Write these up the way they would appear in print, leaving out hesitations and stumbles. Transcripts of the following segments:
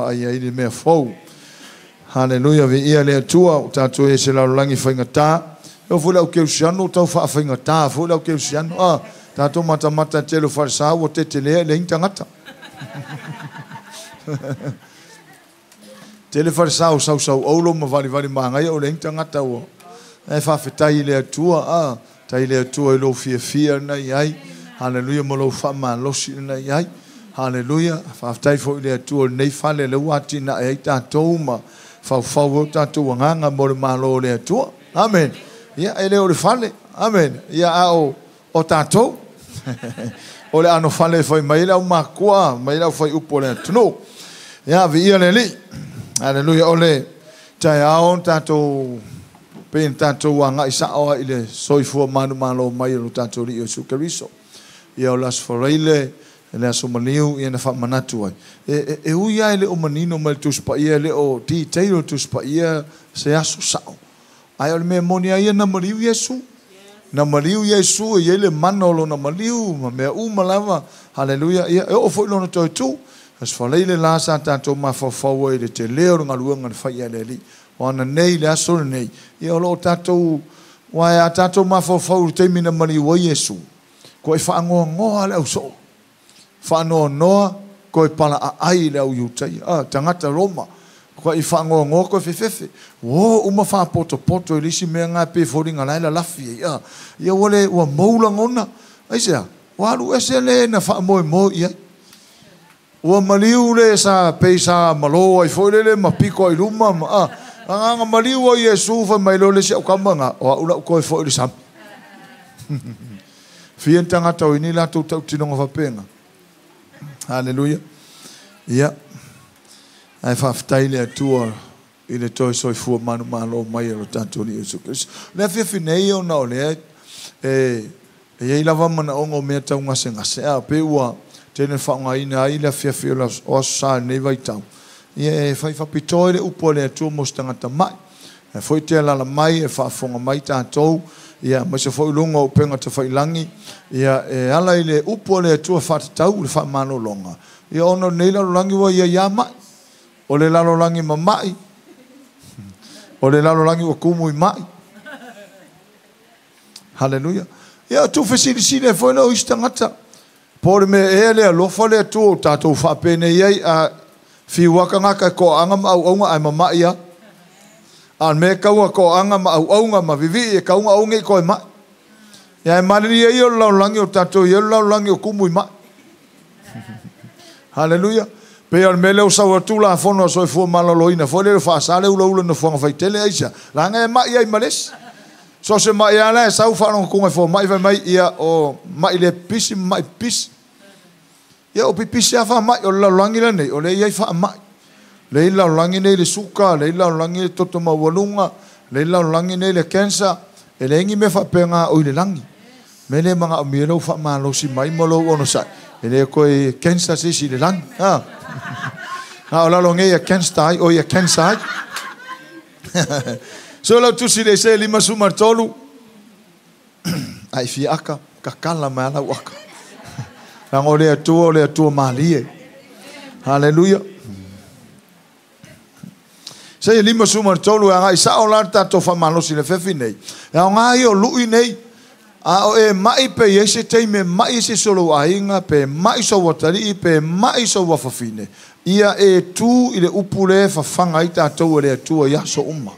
Vaaia ai le mea fou. Haleluia, viia le Atua, ua tatou i ai i se lalolagi faigata. E oo foi i le au kerisiano ua tau faafaigata foi le au kerisiano. A tatou matamata i le tele o falesa ua tetelea e leai ni tagata. Tele falesa ua sausauaulo ma valivali magaia ua leai ni tagata ua. Ae faafetai i le Atua, a faafetai i le Atua i lou fiafia lena e i ai. Haleluia ma lou faamalosi lena e i ai. Haleluia, faafetai foi i le Atua i lenei fale lea ua atinae ai tatou ma faufau ai o tatou agaga mo le Malo o le Atua. Amen. Ia, e le o le fale. Amen. Ia, a o, o tatou. O le ano fale e fai mai ai le aumakua, mai le aufaiupu o le atunuu. Ia, viia le Alii. Haleluia. O le taeao tatou pei ona tatou agai sao lava i le soifua manumalo mai o lo tatou Alii Iesu Keriso. Ia, o le Aso Faraile, le Aso Maliu, ia na faamanatu ai. E, e ui lava e le o manino mai le Tusi Paia, e le o detail le Tusi Paia se aso sao. Ae o le mea moni lava ia, na maliu Iesu. Na maliu Iesu, e i ai le mana o lona maliu ma mea uma lava. Haleluia. Ia, e oo foi lona toe tu. Aso Faraile la sa tatou mafaufau ai i le tele o le galuega na fai e le Alii. O ana nei, le aso lenei, ia o lo o tatou, aua a tatou mafaufau i le taimi na maliu ai Iesu, koe faanoanoa le ausoo, faanoanoa koe palaaai le au Iutaia, a, tagata Roma, koe faanoanoa koe fefefe, ua o uma faapotopoto i le isi mea na pei e foliga la e lalafi ai, a, ia ua le, ua mou lagona, aisea? Ua alu ese le na faamoemoe i ai. Ua maliu le sa pei sa malo ai foi lele ma piko ai luma ma a agaga maliu ai Iesu fai mai loa le isi au kama na o au lau toe foi i le sami. Fia ni tagata o i nei latou tautinoga faapena. Haleluia. Ia. Ae faafetai i le Atua i le toe soifua manumalo mai o lo tatou Alii Iesu Keriso. O le afiafi nei ona o lea e e i ai lava manaoga o mea tau gasegase, a pei ua tele ina faaaogaina ai le afiafi o Aso Sa i lenei vaitau, ia e fai faapitoa ai le upu a le Atua mo se tagata mai. E foi te alaala mai e faafofoga mai tatou, ia aemaise foi luga o upega tafailagi, ia e ala i le upu a le Atua faatatau i le faamalologa, ia ona o lenei lalolagi ua i ai lava mai. O le lalolagi mama'i, o le lalolagi ua tumu i ma'i. Haleluia. Ia, tuufesilisili ai foi lea o isi tagata. Po o le mea ea le alofa le Atua ua tatou faapenei ai, a fiu lava tagata e toaaga ma auauna ae mama'i lava. A o le mea e taua toaaga ma auauna ma vivii e tau ona aua ne i toe ma'i. Ia ae malilie ia o le lalolagi o tatou i ai o le lalolagi o tumu i ma'i. Haleluia. Pei o le mea lea ua sau ai le Tulafono a Soifua Maloloina foi lea faasa le ulaula i nofoaga faitele aisea? Leaga e ma'i ai ma le isi. So o se ma'i lava la e sau faalogotuga e fomai fai mai ia o ma'i le pipisi ma ma'i pipisi. Ia o pipisi lava faamai o le lalolagi lenei o lea e i ai faamai. Lea e i le lalolagi nei le suka, lea e i le lalolagi le toto maualuga, lea e i le lalolagi nei le cancer, e leai ni mea faapena o i le lagi. Mea lea e manaomia lou faamalosi mai ma lou onosai, e le toe cancer se isi i le lagi. A A o lalo nei ia cancer ai, o ia cancer ai. So lau tusi le Isaia 53, a i fia aka, kakala mai a lau aka. Leaga o le Atua o le Atua malie. Haleluia. Isaia 53 e agai sao la le tatou faamalosi i le afiafi nei. E aoga ia o lui nei. A o e ma'i pe i ai se taimi e ma'i ai se isi o lou aiga, pe ma'i sou atalii, pe ma'i sou afafine, ia e tu i le upu lea e fafaga ai tatou e le Atua i aso uma.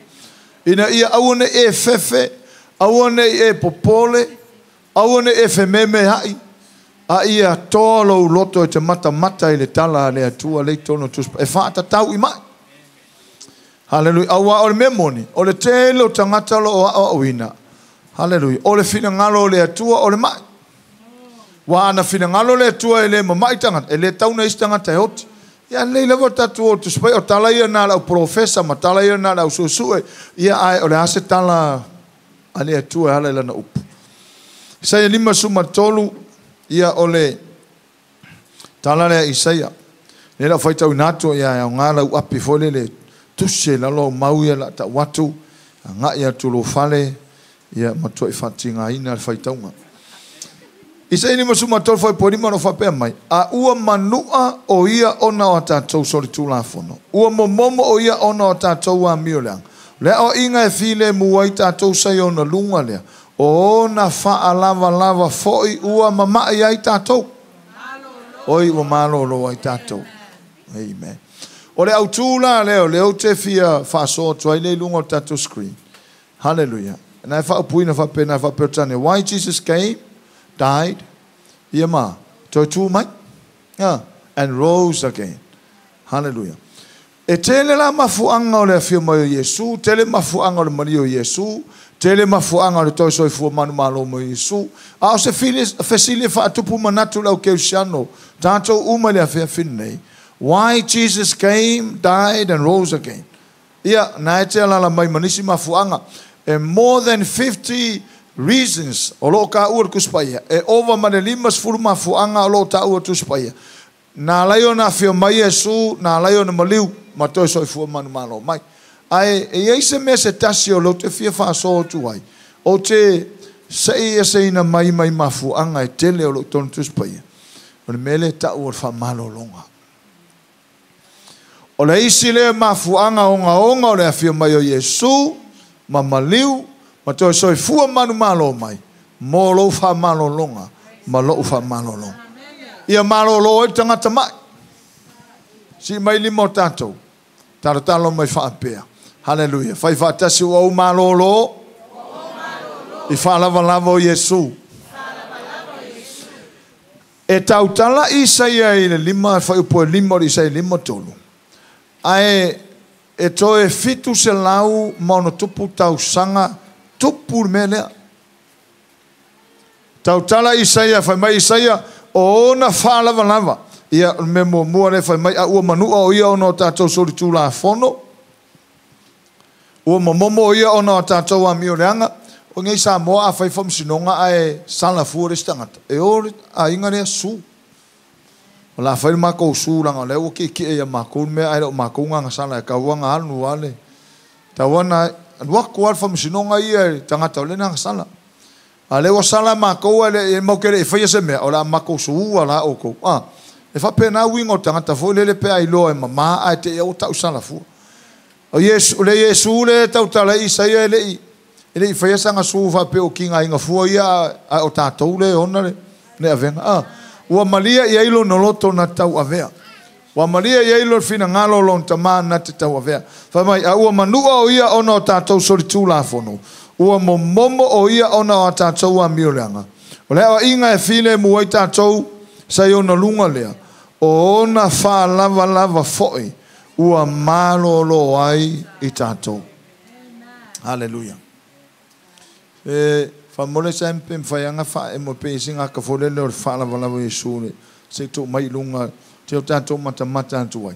Ina ia aua ne i e fefe, aua ne i e popole, aua ne i e fememea'i, a ia toa lou loto e te matamata i le tala a le Atua lea i totonu o le Tusi Paia, e faatatau i ma'i. Haleluia. Aua o le mea moni, o le tele o tagata o lo o aoaoina, haleluia, o le finagalo o le Atua o le ma'i. Ua ana finagalo le Atua e le mama'i tagata, e le tatau ona i ai se tagata e oti. Ia lelei lava tatou o Tusi Paia, o tala ia na a le au polofesa ma tala ia na a le au suesue, ia ae o le a se tala a le Atua e ala i lana upu. Isaia 53, ia o le tala lea a Isaia. Lea la ou faitauina atu, ia e aoga lau api foi lele tusi ai lalo au mau ia la tau atu, agai atu lou fale, ia matuai faatigaina le faitauga. Isaia 53 fuaiupu 5 o lo o faapea mai, A ua manua o ia ona o a tatou solitulafono, ua momomo o ia ona o a tatou amioleaga. O le aoaiga e filemu ai tatou sa i ona luga lea, o ona faalavalava foi ua mama'i ai tatou. Oi, ua malolo ai tatou. Amen. O le autu la lea o lea ou te fia faasoa atu ai lea i luga o le tatou screen. Hallelujah. Na e faaupuina faapena e faa-Peretania, Why Jesus came, died, ia ma, toe tu mai, yeah, and rose again. Hallelujah. E tele la mafuaaga o le afio mai o Iesu, tele mafuaaga o le malie o Iesu, tele mafuaaga o le toe soifua manumalo mai o Iesu. A o se fesili e faatupu manatu i le au kerisiano, tatou uma i le afiafi lenei, Why Jesus came, died and rose again? Ia, na e te alaala mai ma nisi mafuaaga. E more than 50 reasons o lo o taua i le Tusi Paia. E ova ma le 50 mafuaaga o lo o taua i le Tusi Paia. Na ala ai ona afio mai Iesu, na ala ai ona maliu ma toe soifua manumalo mai. Ae e i ai se mea se tasi o lea ou te fia faasoa atu ai, ou te sei eseina mai mai mafuaaga e tele o lo o i totonu o le Tusi Paia, o le mea lea e tau o le faamalologa. O le isi lea mafuaaga ogaoga o le afio mai o Iesu ma maliu ma toe soifua manumalo mai mo lou faamalologa ma lou faamalologa. Ia malolo ai le tagata mai. Sii mai lima o tatou. Talotalo mai faapea. Haleluia. Fai faatasi ua ou malolo i faalavalava o Iesu. E tautala Isaia i le 5, fuaiupu e 5 o le Isaia 53, ae e toe 700+ tausaga tupu le mea lea. Tautala Isaia, fai mai Isaia, o ona faalavalava. Ia, o le mea muamua lea fai mai, a ua manua o ia ona o tatou solitulafono, ua momomo o ia ona o tatou amioleaga. O nei Samoa a fai faamasinoga ae sala fua le isi tagata, e o le aiga lea su. O le a fai le matou su leaga o lea ua tietie ia matou le mea ae le o matou na gasala e tau lava na alu lava le tau lava na alu atu lava le faamasinoga ia i le tagata o lea na gasala. A o lea ua sala matou ae le matou te le i faia se mea, o le a matou suua la outou. A, e faapena uiga o le tagata foi lele pe a iloa e mama ae te i ua tau sala fua. O Iesu, o le Iesu lea e tautala i Isaia e le i e le i faia sana su faapea o tigaina fua ia ae o tatou lea e ona le le avega. A, ua malia i ai lona loto na te tauavea. Ua malia i ai lona finagalo o lona Tama na te tauavea. Fai mai, a ua manua o ia ona o tatou solitulafono, ua momomo o ia ona o a tatou amioleaga. O le aoaiga e filemu ai tatou sa i ona luga lea, o ona faalavalava foi ua malolo ai i tatou. Haleluia. E faamole sa pe mafai lava ona faaemo pea i se gata foi lele o le faalavalava o Iesu le se i tuu mai i luga te o tatou matamata atu ai.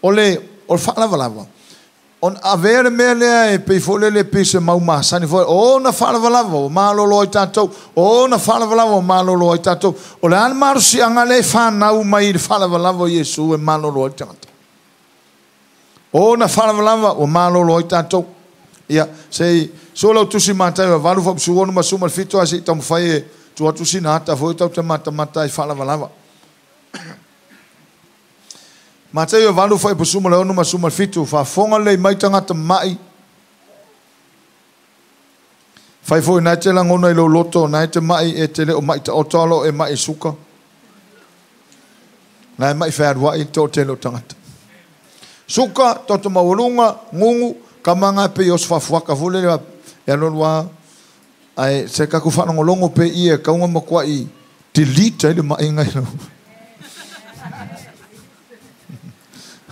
O le o le faalavalava, ona avea le mea lea e pei foi lele pei se mau masani foi, o ona faalavalava ua malolo ai tatou, o ona faalavalava ua malolo ai tatou. O le a le malosiaga lea e fanau mai i le faalavalava o Iesu e malolo ai le tagata? O ona faalavalava ua malolo ai tatou. Ia, se i sua lau tusi Mataio e 8 fuaiupu 16 ma le 7 ae se i taumafai e tuu atu sina ata foi tatou te matamata ai faalavalava. Mataio 8 fuaiupu 16 ma le 7, faafofoga lelei mai tagata ma'i, fai foi na e te lagona i lou loto na e te ma'i e te le o ma'i taoto a o lo o e ma'i suka. Na e ma'i fealua'i le toatele o tagata. Suka, toto maualuga, gugu, kamaga e pei o se faafuaka foi lele e alualu lava ae se tatou faalogologo pea i e tatau ona matuai delete ai le ma'iga i lau.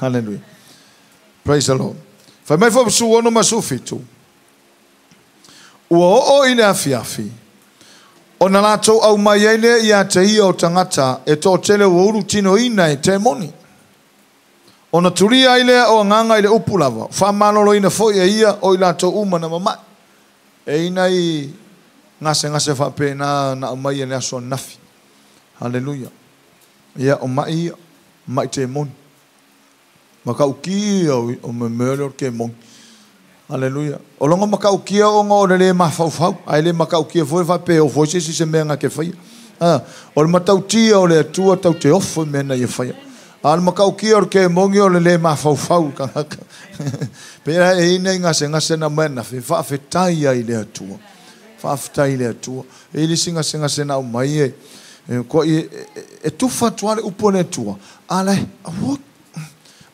Hallelujah. Praise the Lord. Fai mai foi 16 ma 17. Ua oo i le afiafi, ona latou aumai ai lea ia te ia o tagata e toatele ua ulutinoina e temoni. Ona tulia ai lea o agaga i le upu lava, faamaloloina foi e ia o i latou uma na mama'i. E i nai gasegase faapena na aumai e le aso ananafi. Haleluia. Ia, o ma'i ia, ma'i temoni. Matautia o me mea lea o le kemoni. Aleluia. O lona matautia ona o le le mafaufau, ae le matautia foi faapea e oo foi se isi i se mea na te faia. O le matautia o le Atua tatou te ofo i mea na Ia faia. A o le matautia o le kemoni o le lē mafaufau i tagata. Pei la e i ai nai gasegase na aumai ananafi, e faafetai ai i le Atua. Faafetai i le Atua. E i ai le isi gasegase na aumai e, e, e tufa atu lava le upu a le Atua, a la e, aua,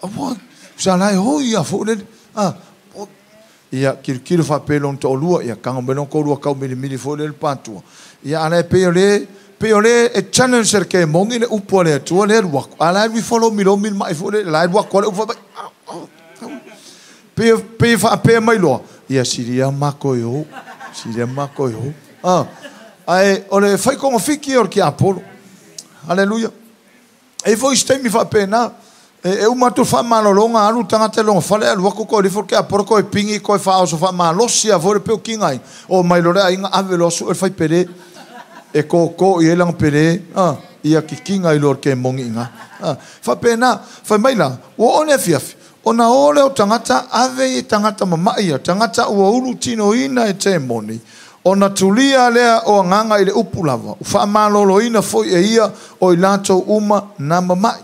aua, sa la e oi lava foi lele. Ia, tilotilo faapea i lona toalua, ia tago mai lona toalua taumilimili foi lea i le patua. Ia, a la e pei o lea, pei o lea e challenge e le kemoni le upu a le Atua lea e alu atu, a o la e alu ifo lomilomi le mai foi lele, la e alu atu lava le upu fai mai, pei, pei e faapea mai loa, ia sili ia matou e o, sili ia matou e o. Ae o le fai togafiti ia o le tiapolo. Haleluia. E i ai foi isi taimi faapena, e uma atu le faamalologa, alu le tagata i lona fale, alu atu toe alu ifo le tiapolo toe pigi, toe faaoso faamalosi lava foi le peu tigaina, omai loa le aiga ave loa sue le faipele e toto i ai lana pele, ia kikina ai loa le kemoni i ina. Faapena, fai mai la, ua oo i le afiafi, ona o lea o tagata ave i tagata mama'i ia, tagata ua ulu tinoina e temoni, Ona tulia lea o agaga i le upu lava, ua faamaloloina foi e ia o i latou uma na mama'i.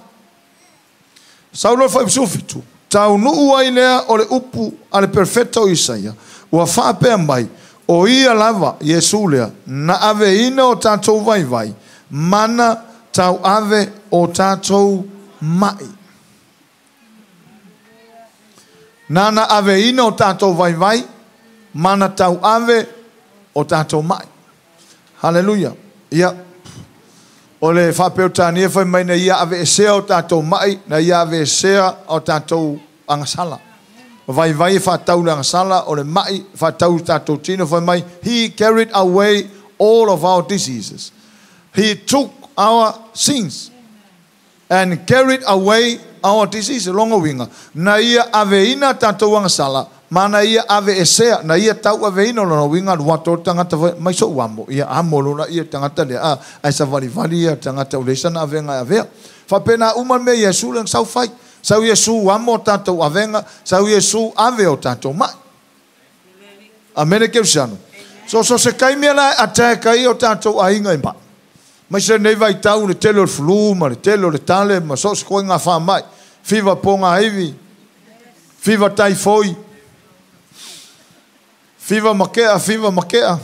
Saulo le Faiusufitu, taunuu ai lea o le upu a le perofeta o Isaia, ua faapea mai, O ia lava, Iesu lea, na aveina o tatou vaivai, mana tauave o tatou ma'i. Nana aveina o tatou vaivai ma na tauave o tatou mai. Haleluia. Ia, o le faa-Peretania fai mai na ia aveesea o tatou mai, na ia aveesea o tatou agasala. O vaivai e faatatau i le agasala, o le mai e faatatau i tatou tino, fai mai, He carried away all of our diseases. He took our sins. And carried away our diseases. Lona uiga, na ia aveina a tatou agasala, ma na ia aveesea, na ia tauaveina, o lona uiga, alu atu le tagata fai mai sou amo, ia amo loa laia le tagata lea, a, ae savalivali ia le tagata ua leai sana avega e avea. Faapena uma le mea Iesu lea na sau fai. Sau Iesu amo a tatou avega, sau Iesu ave o tatou mai. Amene Kerisiano. So, so se taimi la e attack ai o tatou aiga i mai. Aemaise lenei vaitau i le tele o le flu ma le tele o le tale ma so o se koiga faamai, fiva pogaivi, fiva taifoi, fiva makea, fiva makea.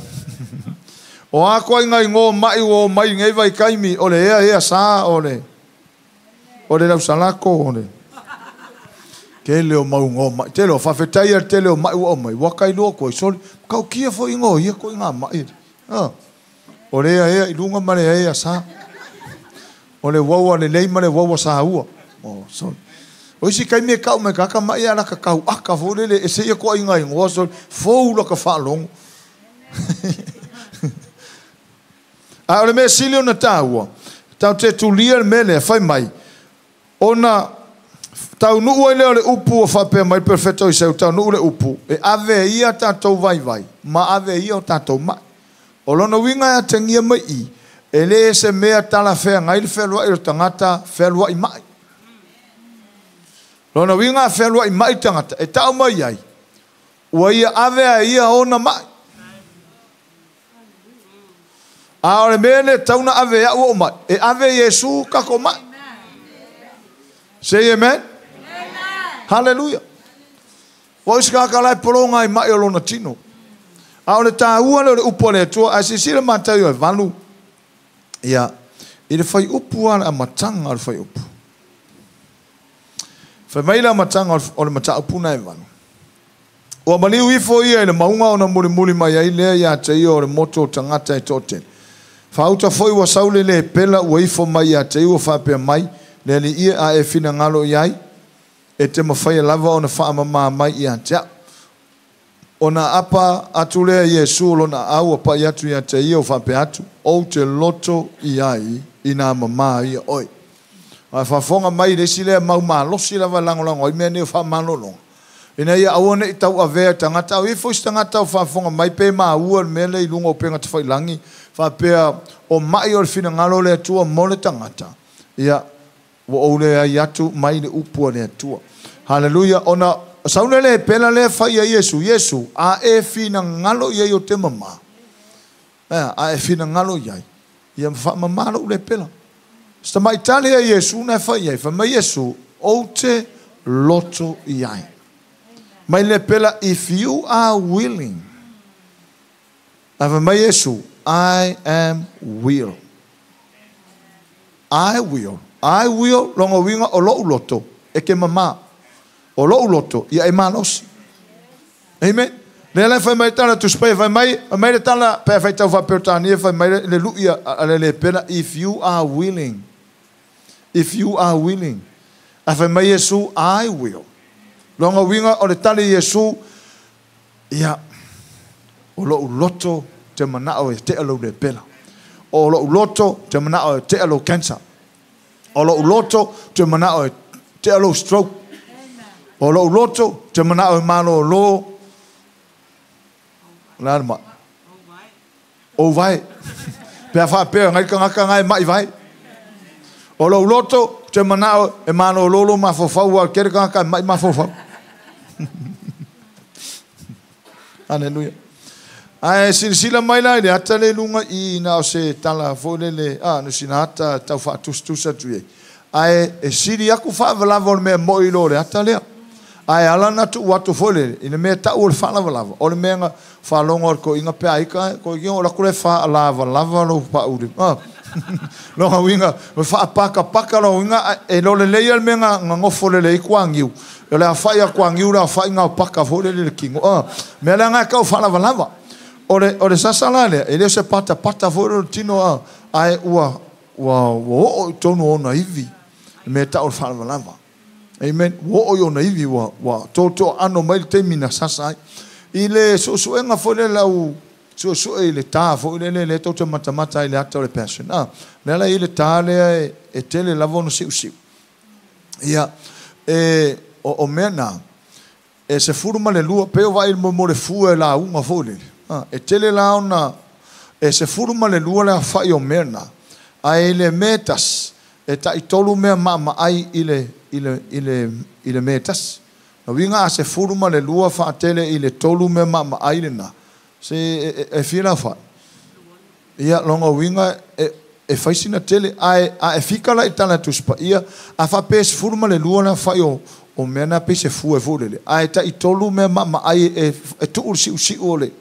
O a koiga igoa mai ua omai i lenei vaitaimi, o le ea ea sa, o le o le lausalako, o le tele o mau igoa mai. Tele o faafetai ia le tele o mai ua aumai, ua tailua atu ai soli, matautia foi igoa o ia koiga mai. O le ea i luga ma le ea sa. O le uaua lelei ma le uaua saua. Oh, sorry. O isi taimi e kau mai kaka mai a laka kau aka fo lele e se ia koa inga ingoa sorry. Fou laka whaalongo. A o le mea sili ona tāua, tau te tulia le mea lea, fai mai, ona taunuu ai lea o le upu ua faapea mai le perofeta o Isaia, ua taunuu le upu, e ave e ia tatou vaivai, ma ave e ia o tatou mai. O lona uiga e atagia mai i, e le se mea talafeagai le fealuai o le tagata fealuai mai. Lona uiga a fealuai mai le tagata, e tau mai ai, ua ia ave a e ia ona mai. A o le mea lea e tatau ona ave e au ou mai, e ave e Iesu tatou mai. Say amen. Hallelujah. Ua o isi tagata la e pologa ai mai o lona tino. A o le taua lea o le upu a le Atua, ae silasila Mataio e 8, ia, i le fuaiupu lava le amataga o le fuaiupu. Fai mai le amataga o le mataupu na e 8. Ua maliu ifo ia i le mauga ona mulimuli mai ai lea ia te ia o le motu o tagata e toatele. Faauta foi ua sau le lepela ua ifo mai ia te ia ua faapea mai, Le Alii e, a e finagalo i ai, e te mafaia lava ona faamama mai ia te au. Ona aapa atu lea Iesu o lona aau ua pai atu ia te ia ua faapea atu, Ou te loto i ai inā mamā ia oe. A faafofoga mai i le isi lea mau malosi lava e lagolago ai mea nei o faamalologa, ina ia aua ne i tauavea e tagata. A o i ai foi se tagata o faafofoga mai pe maua le mea lea i luga o upega tafailagi, faapea o mai o le finagalo o le Atua mo le tagata, ia, ua ou leai atu mai le upu a le Atua. Haleluia! Ona sau lea le pela lea fai ia Iesu, Iesu, a e finagalo i ai o te mamā, a e finagalo i ai. Ia ma faamamā lo'u lepela. Se tamaitali a Iesu na e fai ai, fai mai Iesu, ou te loto i ai. Mai lepela, if you are willing. Ae fai mai Iesu, I am will. I will. I will, lona uiga o lo'u loto, e te mamā. O lo'u loto, ia e malosi. Amen. Lea la e fai mai le tala Tusi Paia, fai mai, fai mai le tala, pe a faitau faa-Peretania, fai mai le lu'i a le lepela, if you are willing. If you are willing. Ae fai mai Iesu, I will. Lona uiga o le tali a Iesu, ia, o lo'u loto te mana'o e te'a lou lepela. O lo'u loto te mana'o e te'a lou cancer. O lo'u loto te mana'o e te'a lou stroke. O lo'u loto te mana'o e malōlō. O le a le ma'i? Ou vae. Pe a faapea nai tagata na e ma'i vae. O lou loto te mana'o e malōlō lou mafaufau aua o le tele tagata e ma'i mafaufau. Aleluia. Ae silasila mai la i le ata lea i luga i i, na o se tala foi lele, a, no sina ata tau faatusatusa atu i ai. Ae e sili aku faalavelave o le mea moi i lo le ata lea. Ae ala ona tuu atu foi lele, i le mea tau o le faalavalava, o le mea na faalogo a le toeaina pe a ita, toeaina o alu atu lea faalavalava lou pau i le, a, lona uiga, ua faapatapata lona uiga, e iloa lelei lava le mea na nofo lelei ai toaniu, o le aofai o toaniu, le aofaiga o paka foi lele i le tino, a, mea la na e tau faalavalava. O le, o le sasa la lea, e le o se patapata foi lele o le tino, a, ae ua, ua, ua oo i totonu o ona ivi, le mea e tau o le faalavalava. Amen. Ua oo i ona ivi, ua, ua tootooaano mai le taimi na sasa ai. I le suesuega foi lea lau suesue i le tā foi lele lea tou te matamata ai i le ata o le Passion. A, lea la e i ai le tā lea e, e tele lava ona siusiu. Ia, e, o, o mea na, e 12, pei o vaai i le mo le fua e lauga foi lele. A, e tele la ona, e 12 le aofai o mea na, ae i le mea e tasi, e taitolu mea maamaai i le, i le, i le, i le mea e tasi. Na uiga a 12 faatele i le tolu mea maamaai lena, se e, e, e fia le aofai? Ia, lona uiga e, e fai sina tele. Ae a e fika la i tala Tusi Paia, a faapea e 12 le aofai o, o mea na pei se fua foi lele, ae taitolu mea maamaai e, e tuu le siusiu o le,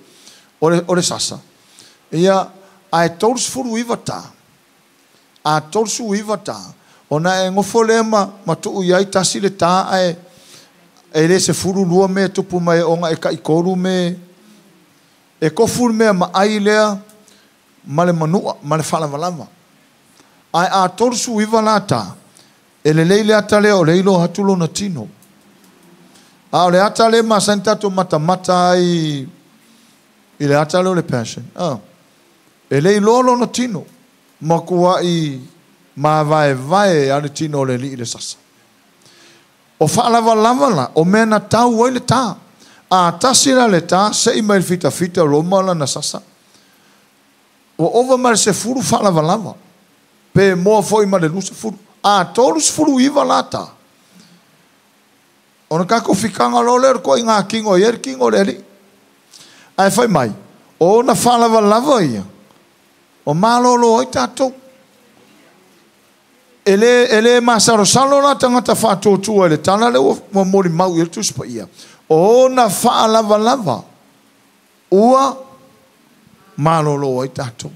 o le, o le sasa. Ia, ae 39 tā. A 39 tā, ona e nofo lea ma, ma tuu i ai tasi le tā ae e le 12 mea e tupu mai ona e taitolu mea e kofu le mea maai lea ma le manua ma le faalavalava. Ae a 39 la tā, e lelei le ata lea o le iloa atu lona tino. A o le ata lea e masani tatou matamata ai i le ata lea o le Passion, a, e le iloa lona tino. Matuai mavaevae a le tino o le alii i le sasa. O faalavalava la, o mea na tau ai le tā. A tasi la le tā, sei mai le fitafita o Roma lana sasa. Ua ova ma le 10 faalavalava, pe moa foi ma le 20. A 39 la tā. Ona tatou fikaga loa lea o le toaiga tino e i ai le tino o le alii. Ae fai mai, o ona faalavalava ia, Ua malolo ai tatou. E le, e le masalosalo la tagata faatuatua i le tala lea ua, ua molimau i ai le Tusi Paia. O ona faalavalava ua malolo ai tatou.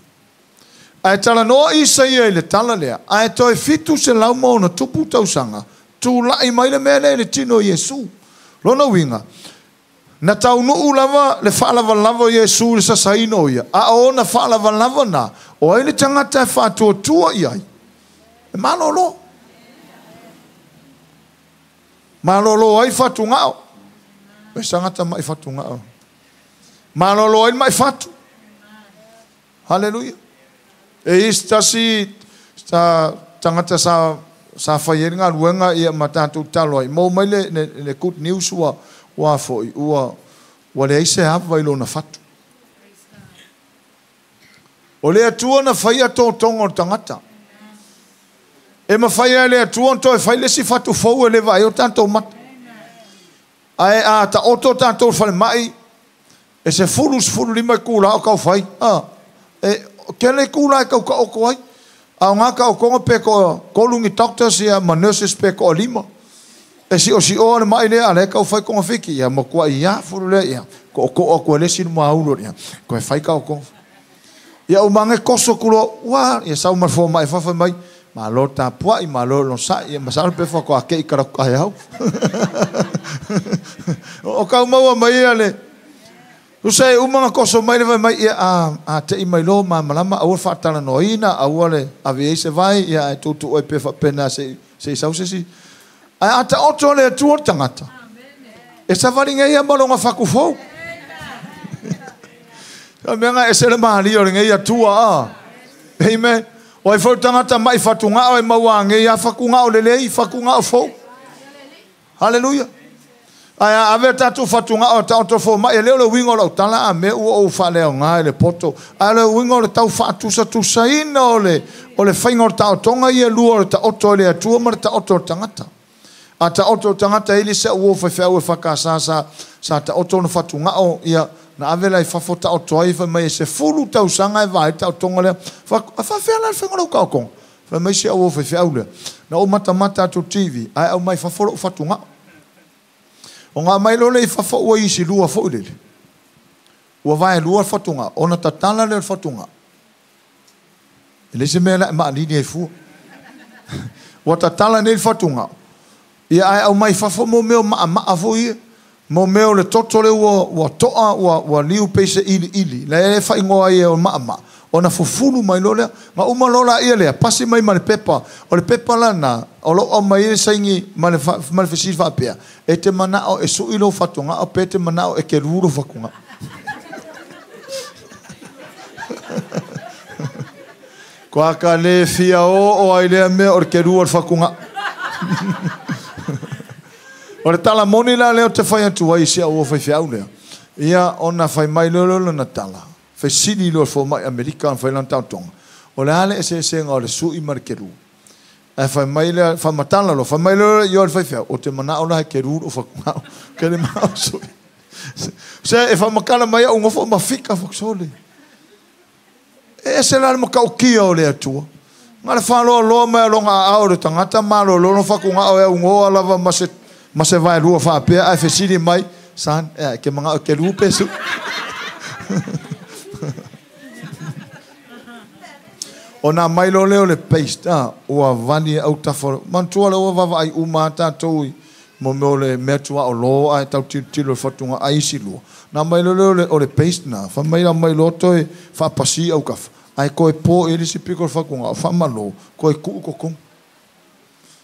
Ae talanoa Isaia i le tala lea, ae toe 700+ tausaga, tulai mai le mea lea i le tino o Iesu. Lona uiga, Na taunuu lava le faalavalava o Iesu i le sasaina o ia, a o ona faalavalava na, o ai le tagata e faatuatua i ai? E malolo. Malolo ai fatugao. E se tagata ma'i fatugao. Malolo ai le ma'i fatu. Haleluia. E i ai se tasi sa tagata sa sa fai ai le galuega ia ma tatou tatalo ai, maua mai le, le, le good news ua, ua foi, ua, ua leai se ava i lona fatu. O le Atua na faia totoga o le tagata. E mafai lava e le Atua ona toe fai le isi fatu fou e le vaai ai o tatou mata. Ae a taoto tatou i le falemai, e 10, 15 itula o tau fai. A, e, Tele itula e tau taoto ai. A o na taotoga pe toatolu ni doctors ia ma nurses pe toalima. E siosi'oa le ma'i lea a o la e tau fai togafiti, ia matua'i afulu lea, ia to'oto'o atu e le isi le muaulu ia toe fai taotoga. Ia uma ane toso atu loa, ua, ia sau ma le fomai i fafo fai mai, Malo le tapua'i, malo le onosa'i, ia masalo pe faatoa te i talaatu taeao. O tau maua mai ia le Tusa e uma ona toso mai le fai mai, ia a, a te i mai loa malamalama, aua le faatalanoaina, aua le ave i ai se vai, ia ae tuutuu ai pea faapena se i, se i sau se isi. Ae a taoto le Atua le tagata, e savali nei lava ma lona fatu fou. O le mea lena e ese le malie o lenei Atua, a. Amen. O ai foi le tagata mai fatugao e maua nei lava fatugao lelei, fatugao fou. Haleluia. Ae a ave a tatou fatugao e taoto fomai, e le o le uiga o lau tala a mea ua ou faaleaoga i le poto, ae o le uiga o le tau faatusatusaina o le, o le faiga o le taotoga ia e lua o le taoto e le Atua ma le taoto e le tagata. A taoto e le tagata e i ai le isi au uo faifeau EFKS sa, sa taoto ona fatugao, ia, na ave la i fafo taoto ai, fai mai e 10 tausaga e va ai le taotoga lea. Fai atu, a faafefea la le faiga o lau taotoga? Fai mai si au uo faifeau lea, na ou matamata atu i le TV, ae aumai fafo lou fatugao. Ona aumai loa lea i fafo ua isi lua foi lele. Ua vaelua le fatugao, ona tatala lea o le fatugao. E leai se mea o le a e maalili ai fua. Ua tatala nei le fatugao, ia ae aumai fafo mo mea o maʻamaʻa foi ia. Mo mea o le toto lea ua, ua to'a, ua, ua liu pei se ʻiliʻili, la e faaigoa ai e o maʻamaʻa, ona fufulu mai loa lea. Na uma loa laia lea, pasi mai ma le pepa. O le pepa la lena, o lo o aumai ai le saini ma le, ma le fesili faapea, E te mana'o e su'i lou fatuga'o pe te mana'o e kelu lou fatuga'o? Kua ka le fia oo ai lea mea o le kelu o le fatuga'o. O le tala moni la lea ou te fai atu ai i si au uo faifeau lea, ia ona fai mai loa lea o lana tala, fesili loa i le fomai Amerika ona fai lana taotoga, o le a le eseesega o le sui ma le kelu? Ae fai mai lea, faamatala loa, fai mai loa lea, ioe le faifeau, ou te manao la e kelu lou fatugao, ke le manao sui. Se e faamatala mai au nofo ma fika fo sole. E ese la le matautia o le Atua. Na le faaloaloa mai o lona aao i le tagata malolo lona fatugao e augoa lava ma se, ma se vaelua faapea ae fesili mai, Son, ea, e ke manao e kelu pe sui? Ona aumai loa lea o le paste, a, ua vali e autafa o le... Manatua lea ua vaavaai uma lava tatou i mo mea o le mea tuaolo ae tau tilotilo i le fatugao ai isi lua. Ona aumai loa lea o le, o le paste lena, fai mai aumai loa toe faapasi autafa, ae toe po i ai le isi pito o le fatugao, faamalo, toe tuu i totonu.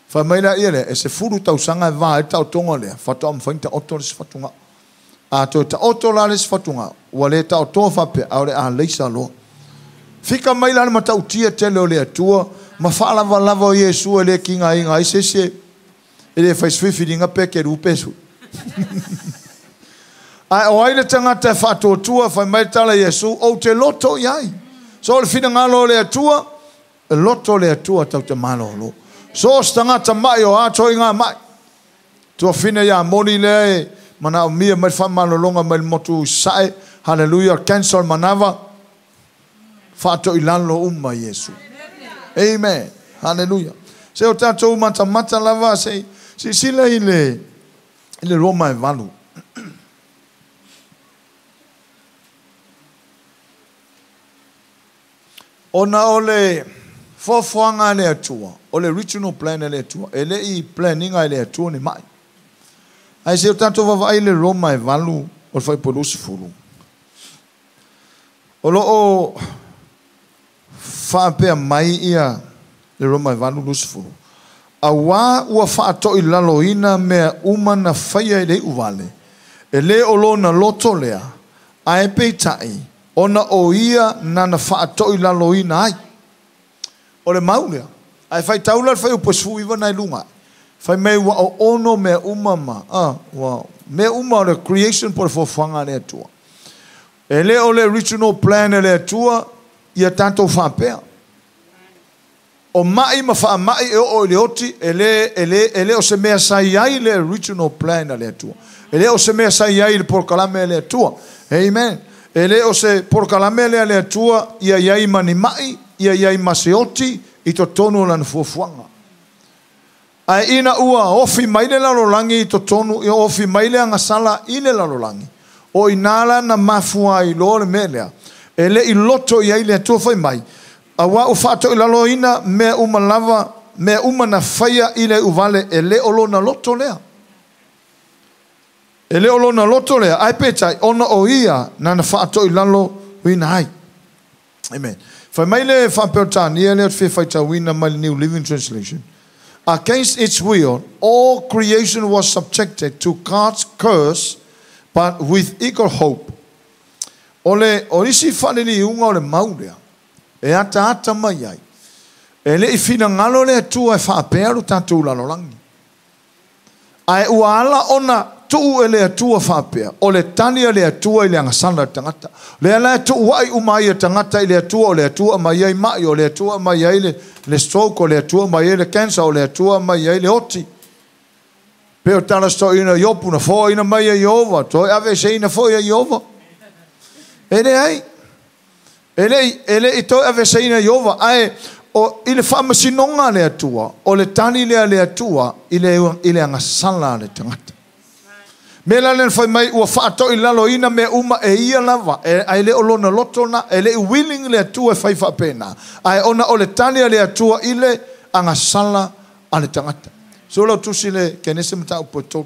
Fai mai laia lea, e 10 tausaga e va ai le taotoga lea, faatoa mafai ona taoto le isi fatugao. A toe taoto la le isi fatugao, ua le taotoa faapea, a o le a laisa loa. Fika mai la le matautia tele o le Atua ma faalavalava o Iesu e le tigaina ai se isi e le fai se filifiliga pe kelu pe sui. Ae o ai le tagata e faatuatua, fai mai le tala a Iesu, ou te loto i ai. So o le finagalo o le Atua, e loto le Atua tau te malolo. So o se tagata ma'i o a toaiga ma'i. Tuafine ia moni lea e manaomia mai le faamalologa mai le motu i Sasae, haleluia, cancer o le manava, faatoilalo uma Iesu. Amen. Haleluia. Se o tatou matamata lava se i silasila i le i le Roma e 8. Ona o le foafoaga a le Atua, o le original plan a le Atua, e le i plan ina e le Atua ni ma'i. Ae se i o tatou vaavaai i le Roma e 8 o le fuaiupu e 20. O lo o faapea mai ia le Roma e 8, 20, Auā ua faatoilaloina mea uma na faia i le iuvale, e le o lona loto lea, ae peitai, ona o ia nana faatoilaloina ai. O le mau lea. Ae faitau la le fuaiupu e 19 na i luga ae, fai mai ua oono mea uma ma, a, ua, mea uma o le creation po o le foafoaga a le Atua. E le o le original plan a le Atua ia tatou faapea. O ma'i ma faama'i e oo i le oti, e le, e le, e le o se mea sa i ai le original plan a le Atua. E le o se mea sa i ai i le polokalame a le Atua. Amen. E le o se polokalame lea a le Atua ia i ai ma ni ma'i, ia i ai ma se oti i totonu o Lana fuafuaga. Ae ina ua ofi mai le lalolagi i totonu, ia ofi mai le agasala i le lalolagi, o i ina la na mafua ai loa le mea lea, e le i loto i ai le Atua fai mai, auā ua faatoilaloina mea uma lava, mea uma na faia i le iuvale, e le o lona loto lea. E le o lona loto lea, ae peitai, ona o ia nana faatoilaloina ai. Amen. Fai mai le Faa-Peretania lea ou te fia faitauina mai le New Living Translation, Against its will, all creation was subjected to God's curse, but with eager hope. O le, o isi faaliliuga o le mau lea, e ataata mai ai, e le i finagalo le Atua e faapea lo tatou lalolagi. Ae ua ala ona tuu e le Atua faapea, o le tali a le Atua i le agasala a le tagata. O lea la e tuuai uma ai e tagata i le Atua, o le Atua aumai ai mai, o le Atua aumai ai le, le stroke, o le Atua aumai ai le cancer, o le Atua aumai ai le oti. Pei o tala stoina Iopu na foaina mai e Ieova, toe aveeseina foi e Ieova. E leai. E le i, e le i toe aveeseina e Ieova, ae o, i le faamasinoga a le Atua, o le tali lea a le Atua i le, i le agasala a le tagata. Mea la lea na fai mai, ua faatoilaloina mea uma e ia lava, e, ae le o lona loto na, e le i willing le Atua e fai faapena, ae ona o le tali a le Atua i le agasala a le tagata. So lau tusi le Kenese mataupu e 3.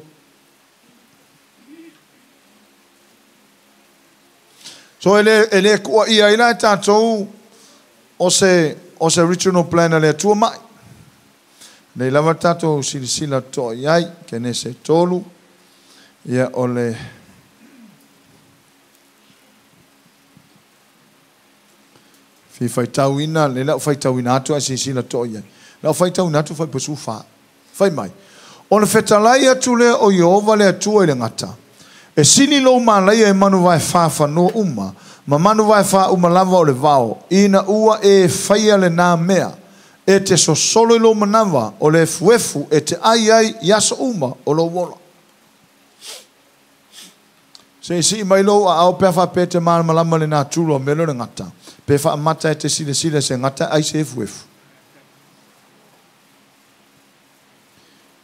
So e le, e le kuaia ai la e tatou o se, o se original plan a le Atua mai. Nei lava tatou silasila totoa i ai, Kenese 3, ia o le fia faitauina, le lau faitauina atu ae silasila totoa i ai. Lau faitauina atu faipasu 4. Fai mai, Ona fetalai atu lea o Ieova le Atua i le gata, E sili lou malaia e manu vaefā fanua uma, ma manu vaefā uma lava o le vao, ina ua e faia lenā mea, e te sosolo i lou manawa o le efuefu e te ai ai i aso uma o lou ola. Se i sii mai lou aao pe a faapea e te malamalama lenā tulu a mea lea o le gata, pe faamata e te silasila i se gata ai se efuefu.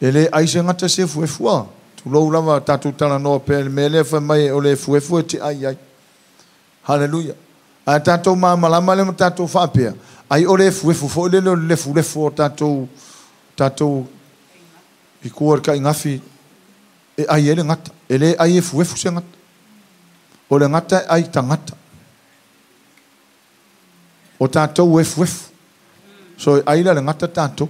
E le ai se gata se efuefu a. Tulou lava tatou talanoa pea i le mea lea fai mai o le efuefu e te ai ai. Haleluia. Ae tatou malamalama lea ma tatou faapea, ai o le efuefu foi lele o le lefulefu o tatou tatou i tua i le taigafi e ai ai le gata. E le ai efuefu se gata. O le gata e ai tagata. O tatou efuefu. So e ai la le gata tatou.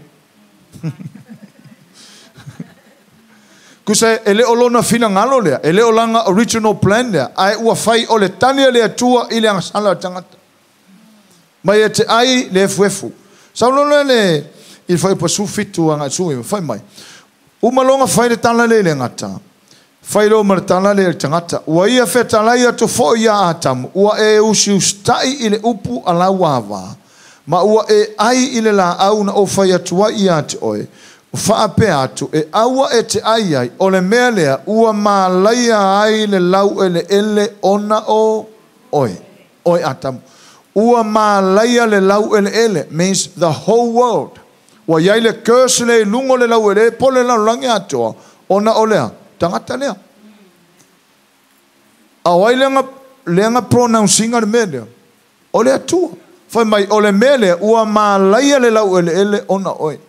Tusa e le o lona finagalo lea, e le o lana original plan lea, ae ua fai o le tali a le Atua i le agasala a le tagata. Mai e te ai le efuefu. Sau loa lea le i le fuaiupu 17 agai 19, fai mai, Uma loa ona fai le tala lea i le gata, fai loa ma le tala lea i le tagata, ua ia fetalai atu foi iā Atamu, ua e usiusitai i le upu a lau ava, ma ua e ai i le laau na ou fai atu ai iā te oe, faapea atu, e aua e te ai ai, o le mea lea ua malaia ai le laueleele ona o oe, oe Atamu. Ua malaia le laueleele, means the whole world. Ua i ai le curse lea i luga o le laueleele po o le lalolagi atoa, ona o le a? Tagata lea. A o ai lea lea na pronounce ina le mea lea? O le Atua. Fai mai, o le mea lea, ua malaia le laueleele ona oe.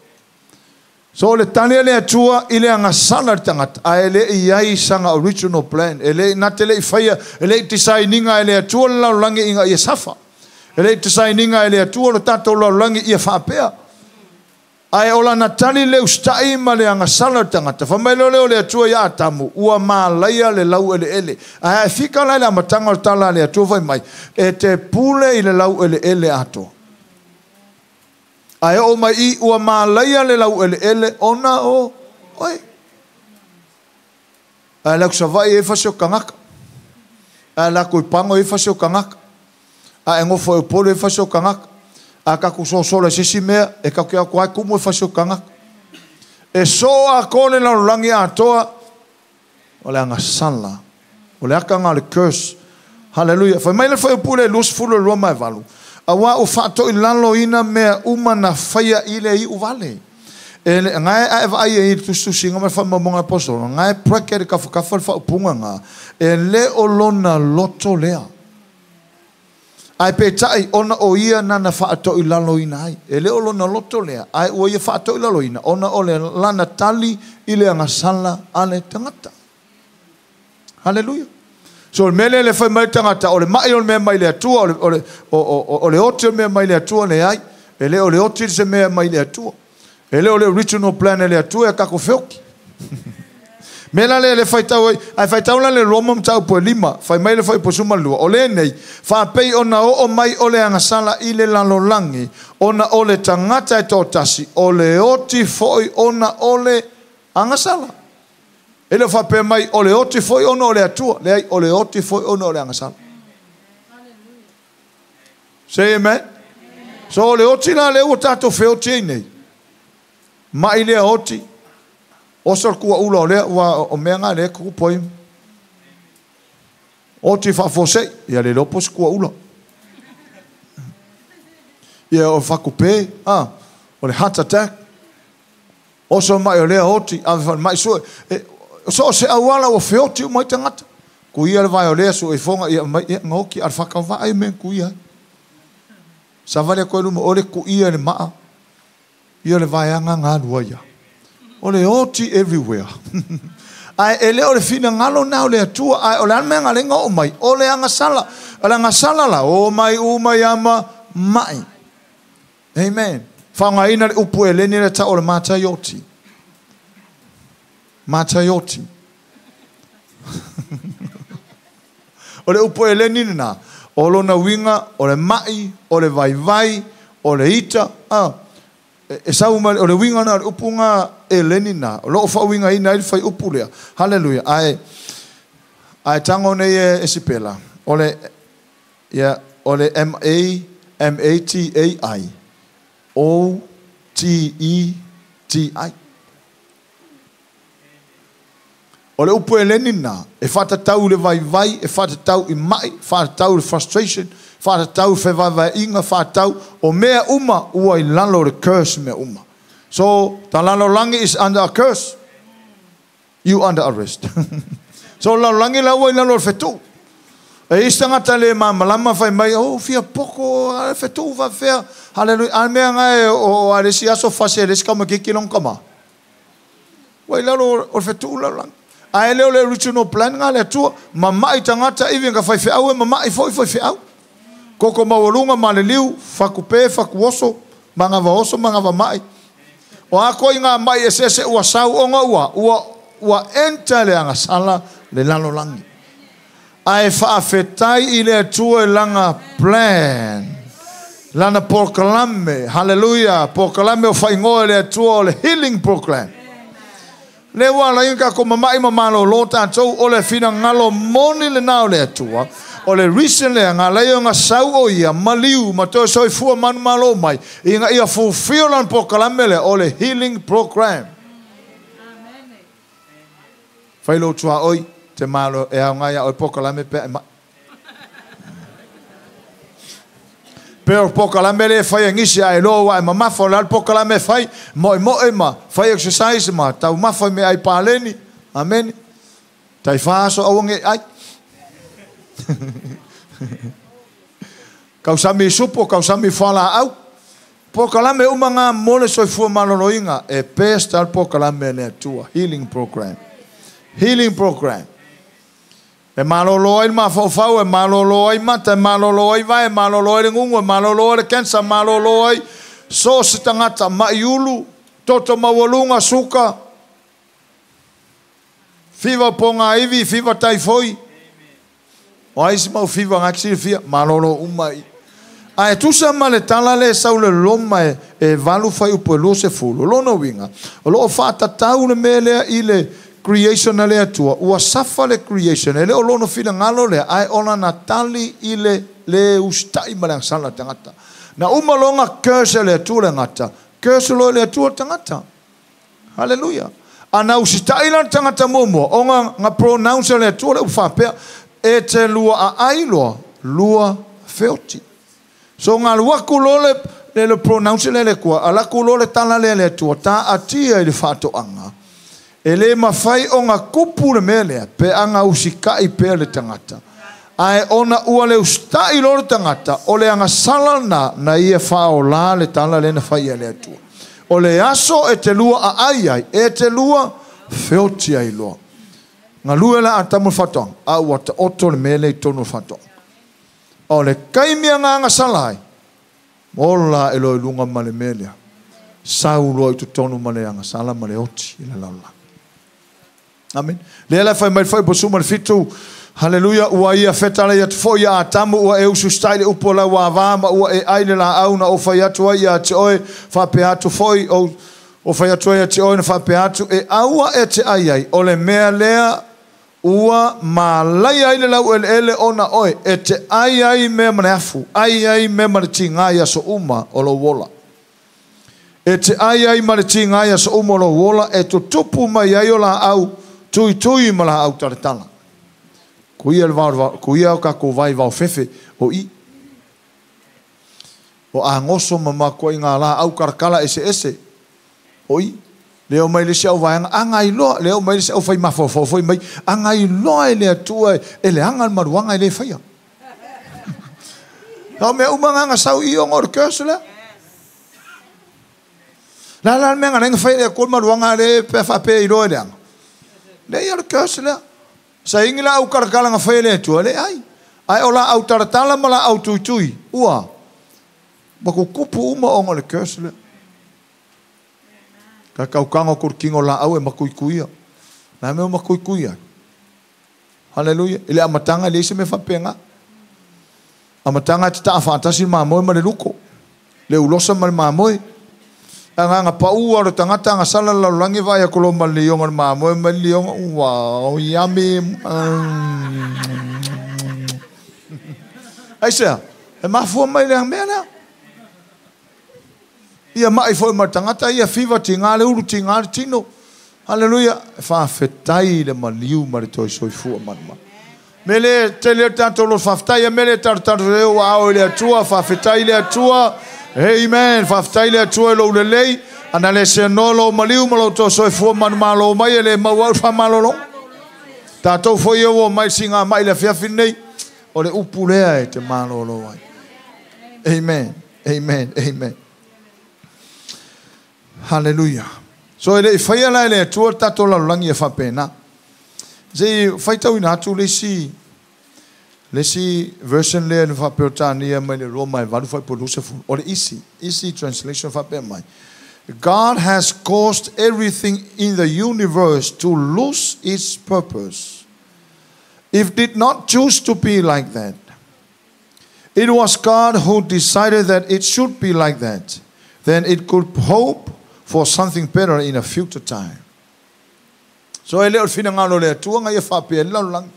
So o le tali a le Atua i le agasala i le tagata, ae le i ai sana original plan. E le, na te le i faia, e le i design ina e le Atua le lalolagi ina ia suffer. E le i design ina e le Atua lo tatou lalolagi ia faapea. Ae o lana tali le usitai ma le agasala i le tagata. Fai mai loa lea o le Atua ia Atamu, ua malaia le laueleele. Ae a e fika la i le amataga o le tala a le Atua fai mai, e te pule i le laueleele atoa. Ae oo mai i, ua malaia le laueleele ona o oe. Ae le aku Savaii e fasi o tagata. Ae le aku i Pago e fasi o tagata. Ae e nofo e Upolu e fasi o tagata. A tatou sosola i se isi mea, e tatou te o atu lava e tumu e fasi o tagata. E soo atoa le lalolagi atoa, o le agasala, o le ata lena o le curse. Haleluia. Fai mai le fuaiupu lea 22 ma e 8. Auā ua faatoilaloina mea uma na faia i le iuvale. E le, gae a e vaai ai i le tusitusiga ma le faamaumauga a Aposetolo, gae bracket i kafakafa le faaupuga ga, e le o lona loto lea. Ae peitai, ona o ia nana faatoilaloina ai. E le o lona loto lea, ae ua ia faatoilaloina, ona o le lana tali i le agasala a le tagata. Haleluia. So o le mea lea le fai mai le tagata, o le mai o le mea mai le Atua, o le oti o le mea mai le Atua, leai. E le o le oti se mea mai le Atua. E le o le original plan e le Atua e tatou feoti. Mea la lea le faitau ai, ae faitau la le Roma mataupu e 5, fai mai le fuaiupu 12, o lenei, faapei ona oo mai o le agasala i le lalolagi, ona o le tagata e toatasi, o le oti foi ona o le agasala. E le o faapea mai o le oti foi ona o le Atua, leai, o le oti foi ona o le agasala. Say amen. So o le oti la lea ua tatou feoti ai nei, mai lea oti, oso le kuaula o lea, ua o mea ngā lea kuku poi. Oti faafuasei, ia le iloa po o se kuaula. Ia o fakupe, o le heart attack. Oso mai o lea oti, ave falemai sue. E, so o se auala ua feoti uma ai tagata. Kuia le vae o lea sue ifoga, ia mai, ia ngoki, a le whakawaa i mea kuia. Savali a koe luma, o le kuia le maa, ia le vaeanga ngā lua ia. O le oti everywhere. Ae e le o le finagalo na o le Atua, ae o le a le mea nga lenga o mai, o le agasala. O le agasala la, o mai u mai ama mai. Amen. Faaaogaina le upu eleni le tau o le mataioti. Mataioti. O le upu eleni lena, o lona uiga, o le mai, o le vaivai, o le ita, e sau mai, o le uiga na o le upu ngā eleni na, o loo faauigaina ai le fuaiupu lea. Hallelujah. Ae, ae tago nei e sipela, o le, ia, o le M A M A T A I O T E T I. O le upu eleni na, e faatatau i le vaivai, e faatatau i mai, faatatau i le frustration, faatatau i fevaevaeaiga, faatatau o mea uma ua i lalo o le curse mea uma. So, the lalolagi is under a curse. You under arrest. So, lalolagi la ua i lalo o le fetuu. E isi tagata le malamalama fai mai, oh, fia poko, a fetuu faafefea. Hallelujah. A mea ngae o a le isi aso fasi e le isi kamakiki long kama. Ua i lalo o le fetuu lalolagi. Ae le o le original plan nga le Atua, mama'i tagata ivi ka faifeau e mama'i foi faifeau. Koko maualuga ma le liu, fakupe, fakuoso, magavaoso, magavama'i. O a koe i ngā mai eseese ua sau ona ua, ua, ua enter le agasala le lalolagi. Ae faafetai i le Atua i lana plan, lana polokalame, hallelujah, polokalame o faaigoa e le Atua o le healing program. Lea ua ala ai ona tatou mama'i ma malōlō tatou, o le finagalo moni lena o le Atua, o le reason lea na ala ai ona sau o Ia maliu ma toe soifua manumalo mai, ina ia fulfill lana polokalame lea o le healing program. Fai lou tuaoi, te malo e aoga iā oe polokalame pe a e ma'i. Pe o le polokalame lea e fai e nisi ae iloa ua e mamafa, o le a le polokalame e fai, moemoe ma fai exercise ma taumafa i meaai paleni. Amene. Tai fa aso aua ne i ai. Kausami i supo, kausami i fualaau. Polokalame uma ngā mo le soifua maloloina e best lava le polokalame a le Atua. Healing program. Healing program. E malolo ai le mafaufau, e malolo ai mata, e malolo ai vae, e malolo ai le gugu, e malolo ai le cancer, e malolo ai so o se tagata, ma'i ulu, toto maualuga, suka, fiva pogaivi, fiva taifoi. O ai isi mau fiva nga e silafia, malolo uma i. Ae tusa ma le tala lea e sau le Roma e 8 fuaiupu e 20, o lona uiga, o lo o faatatau le mea lea i le creation a le Atua, ua safa le creation, e le o lona finagalo lea, ae o lana tali i le le usitai ma le agasala le tagata. Na uma loa ona curse e le Atua le tagata, curse loa e le Atua le tagata. Hallelujah. A na usitai la le tagata muamua, ona na pronounce e le Atua le upu faapea, E te lua aai loa, lua feoti. So ngalu aku loa le pronounce lea e le Atua, alu atu loa le tala lea a le Atua, taatia i le faatoaga. E le mafai ona tupu le mea lea pe a na usitai pea le tagata. Ae ona ua le usitai loa le tagata, o le agasala lena na ia faaola le tala lea na fai e le Atua. O le aso e te lua aai ai, e te lua feoti ai loa. Galue la Atamu i le faatoaga, a ua taoto le mea lea i totonu o le faatoaga. O le taimi e agasala ai, ola ae loa i luga ma le mea lea. Sau loa i totonu ma le agasala ma le oti i le lalolagi. Amene. Lea la e fai mai le Fuaiupu 17, Haleluia, ua ia fetalai atu foi ia Atamu, ua e usiusitai i le upu a lau ava, ma ua e ai le laau na ou fai atu ai ia te oe, faapea atu foi, ou, ou fai atu ai ia te oe na faapea atu, e aua e te ai ai, o le mea lea ua malaia ai le laueleele ona oe, e te ai ai mea ma le afu, ai ai mea ma le tiga i aso uma o lou ola. E te ai ai ma le tiga i aso uma o lou ola, e tutupu mai ai o laau tuitui ma laau talatala. Kuia le vao, kuia o kakou vai vaofefe o i. O agoso ma makuaiga laau kalakala eseese o i. Le omai le isi au vaega, agai loa, le omai le isi au fai mafaufau foi mai, agai loa e le Atua e leaga le maluaga e le faia. O mea uma na sau i ona o le curse lea. La la le mea na fai le Atua le maluaga le pe faapea i loa e leaga. Le ia o le curse lea. Saini laau kalakala na fai e le Atua, leai. Ae o laau talatala ma laau tuitui, ua tutupu uma ona o le curse lea. Ka kaukaga o kolo laau e makuikuia. La mea o makuikuia. Haleluia. I le amataga e leai se mea faapena. Amataga e tataa faatasi le mamoe ma le luko. Le ulosa ma le mamoe. Agaga pau o le tagata agasala le lalolagi vaai atu loa ma le lioga o le mamoe ma le lioga. Wow, yummy. Aisea, e mafua mai le mea lea. Ia mai foi ma le tagata, ia fiva tiga le ulu tiga le tino. Haleluia. E faafetai le maliu ma le toe soifua manumanu. Me le tele o tatou loto faafetai, me le tatou leo ua ao i le Atua, faafetai i le Atua. Amen. Faafetai i le Atua i lou lelei. Ana le seanoa lou maliu ma lou toe soifua manumalo mai, e le maua au le faamalologa. Tatou foi e ua mai siga mai le afiafi nei, o le upu lea e te malolo ai. Amen. Amen. Amen. Hallelujah. So e le i faia la e le Atua le tatou lalolagi e faapena. Se i faitauina atu le isi version lea na faaperetania mai le Roma e 8 fuaiupu 20. O le isi translation faapea mai. God has caused everything in the universe to lose its purpose. If did not choose to be like that. It was God who decided that it should be like that. Then it could hope for something better in a future time. So e le o le finagalo o le Atua na ia faapea i le lalolagi.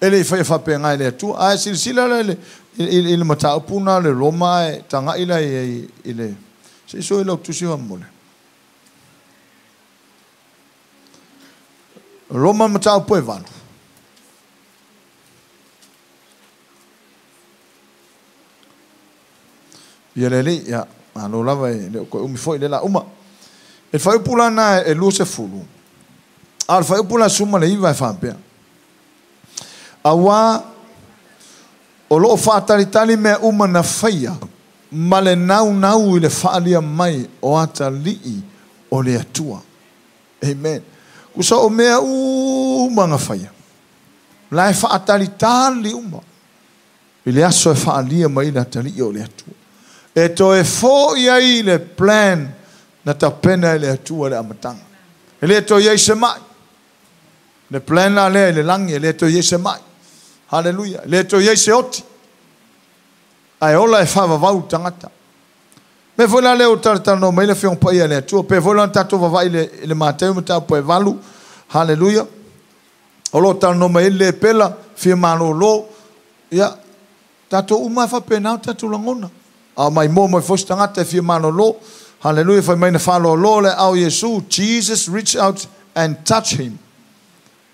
E le i faia faapena e le Atua. Ae silasila la i le mataupu na le Roma e tagai la i le... Se i sui lau tusi faamolemole. Roma mataupu e 8. Ia le alii, ia, malo lava e le o toe umi foi le la uma. E fuaiupu la na e 20. A o le fuaiupu la 19 e faapea. Auā o loo faatalitali mea uma na faia ma le naunau i le faaalia mai o atalii o le Atua. Amen. Kusa o mea uma na faia. La e faatalitali uma. I le aso e faalia mai le atalii o le Atua. E toe foi ai le plan na tapena e le Atua le amataga. E le toe i ai se mai. Le plan la lea i le lagi, e le toe i ai se mai. Haleluia. E le toe i ai se oti. Ae ola e faavavau le tagata. Mea foi la lea ua talatalanoa mai le Afioga Paia a le Atua. Pe foi la na tatou vavaai i le Mateo mataupu e 8. Haleluia. O lo o talanoa mai ai le lepela, fia malolo. Ia, tatou uma e faapena o tatou lagona. A mai moa mai foi se tagata e fia malolo. Haleluia, fai mai na faalolo le aao o Iesu. Jesus reached out and touched him.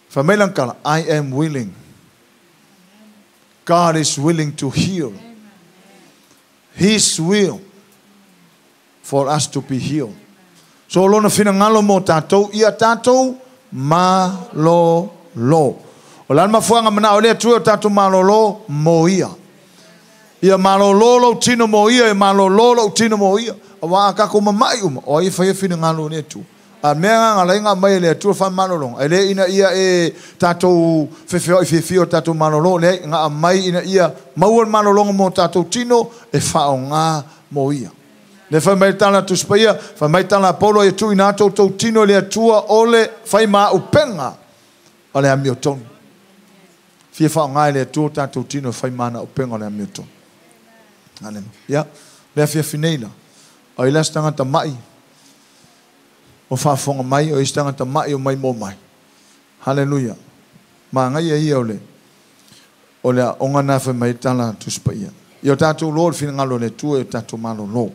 Fai mai lana tala, I am willing. God is willing to heal. His will for us to be healed. So lona finagalo mo tatou, ia tatou malolo. O le a le mafuaaga manao ai le Atua ia o tatou malolo mo ia. Ia malolo lou tino mo ia, ia malolo lou tino mo ia. Aua a tatou mama'i uma, o ai e faia finagalo o le Atua? A o le mea lena na ala ai ona aumai e le Atua le faamalologa, e le ina ia e tatou fefeoai fiafia o tatou malolo, leai, na aumai ina ia maua le malologa mo tatou tino e faaaoga mo ia. Lea fai mai le tala a Tusi Paia, fai mai tala a Paulo, ia tuuina atu outou tino i le Atua o le faimāupega o le amiotonu. Fia faaaoga e le Atua o tatou tino e fai ma ana upega o le amiotonu. Aleluia. Ia, le afiafi nei la, o ai la se tagata ma'i o faafofoga mai, o ai se tagata ma'i o maimoa mai. Haleluia. Manaia ia o le o le aoga na fai mai ai tala a Tusi Paia. Ia o tatou loa le finagalo o le Atua, ia o tatou malolo.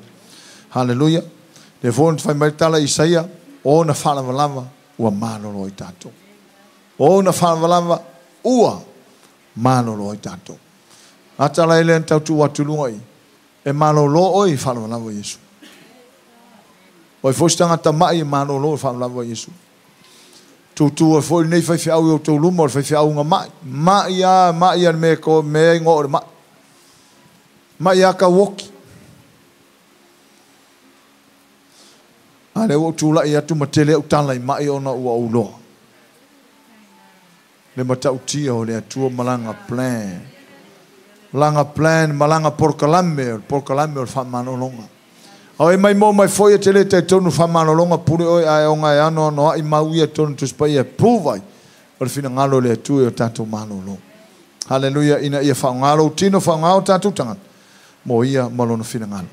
Haleluia. Lea foi na fai mai le tala a Isaia, o ona faalavalava ua malolo ai tatou. O ona faalavalava ua malolo ai tatou. A tala ai lea na tau tuu atu i luga i, e malolo oe i faalavalava o Iesu. O ai foi se tagata ma'i e malolo i faalavalava o Iesu. Tūtū ai foi lenei faifeau i outou luma, o le faifeau na ma'i. Ma'i a, ma'i a le mea e mea igoa o le ma'i. Ma'i a tau oti. A lea ua ou tulai atu ma tele au tala i ma'i ona ua ou iloa le matautia o le Atua ma Lana plan. Lana plan ma Lana polokalame, o le polokalame o le faamalologa. A o e maimoa mai foi e te le talitonu faamalologa pule oe ae ona e anoanoai mau ia totonu Tusi Paia e prove ai o le finagalo o le Atua i o tatou malolo. Haleluia ina ia faaaoga lou tino faaaoga o tatou tagata mo ia ma lona finagalo.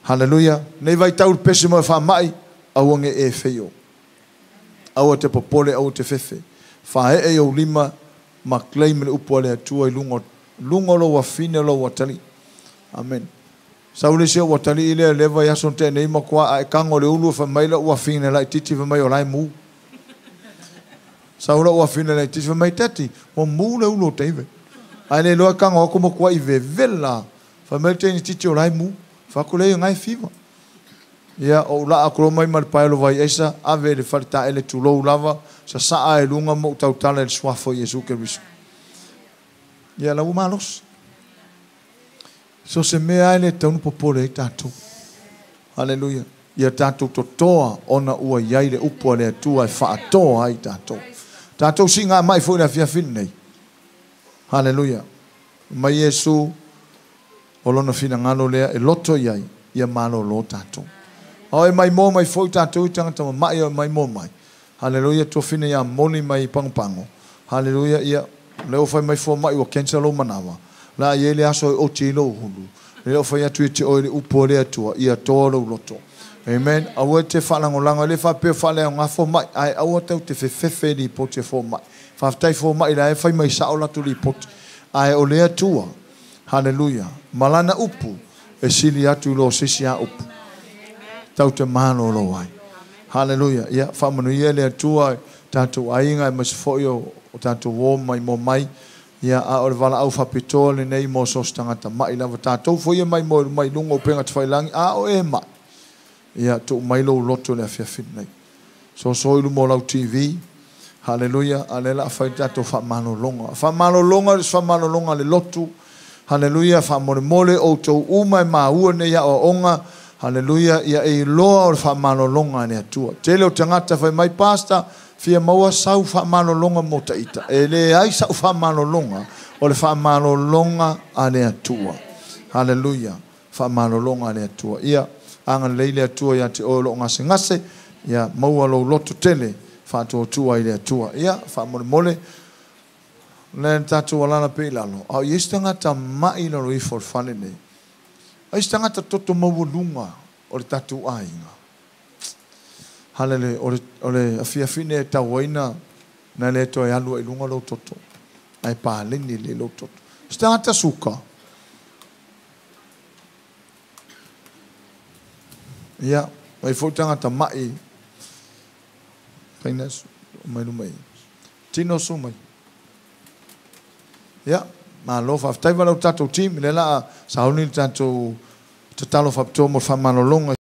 Haleluia nei vaitau i le pese mai o faamai aua ne i e feio. Aua te popole aua te fefe. Faaee i ou lima ma claim le upu a le Atua i luga luga o lou afine o lou atalii. Amen. Sau le isi ou atalii lea lea vaiaso na tea nei matua ae tago le ulu fai mai lou afine laititi fai mai o lae mu. Sau lou afine laititi fai mai Daddy ua mu le ulu o David. Ae le iloa e tago atu matua i vevela. Fai mai le teine titi o lae mu. Fai atu leai o na e fiva. Ia ou laa atu loa mai ma le paelo vai aisa ave i le fale taele tulou lava sasaa i luga ma ou tautala i le suafa o Iesu Keriso. Ia la ua malosi. So se mea lava e le tatau ona popole ai tatou. Haleluia. Ia tatou totoa ona ua i ai le upu a le Atua e faatoa ai tatou. Tatou siigamai foi i le afiafi lenei. Haleluia. Mai Iesu o lona finagalo lea e loto i ai ia malolo tatou. A o e maimoa mai foi tatou i tagata mama'i o e maimoa mai. Haleluia tuafina ia moni mai Pagopago. Haleluia ia lea ua fai mai fomai ua cancer lou manawa. La i ai le aso e oti ai lou hulu. Lea ua fai atu ia te oe le upu a le Atua, ia toa lou loto. Amen. Aua e te faalagolago, e le faapea faaleaoga fomai, ae aua tau te fefefe i lipoti a fomai. Faafetai fomai la e fai mai sao latou lipoti. Ae o le Atua, haleluia, ma Lana upu e sili atu i lo se isi a upu. Tau te malolo ai. Haleluia. Ia, faamanuia e le Atua i tatou aiga aemaise foi o tatou uo maimoa mai. Ia, a o le valaau faapitoa lenei mo so o se tagata ma'i lava. Tatou foi e maimoa mai luga o upega tafailagi, a o e ma'i, ia, tuu mai lou loto i le afiafi lenei. Soso i luma o lau TV. Haleluia. A o lea o le a fai le tatou faamalologa. Faamalologa, le faamalologa a le lotu. Haleluia. Faamolemole outou uma e maua nei aoaoga. Haleluia. Ia e iloa o le faamalologa a le Atua. Tele o tagata fai mai, Pastor, Fia maua sau faamalologa mo taita. E leai sa'u faamalologa, o le faamalologa a le Atua. Haleluia! Faamalologa a le Atua. Ia agalelei le Atua ia te oe o lo o gasegase, ia maua lou loto tele faatuatua i le Atua. Ia, faamolemole, lea na tatou alala pea i lalo, a o i ai se tagata ma'i i lalo ifo o le fale nei, ai se tagata toto maualuga o le tatou aiga. Halele, o le, o le afiafi nei e tau ai na, na le toe alu ai i luga lou toto, ae paleni lelei lou toto. Se tagata suka. Ia, mai foi tagata ma'i, faina mai luma i. Tino su mai. Ia, Malo faafetai. Valaau tatou team, lea la sauni le tatou tatalo faapitoa mo le faamalologa.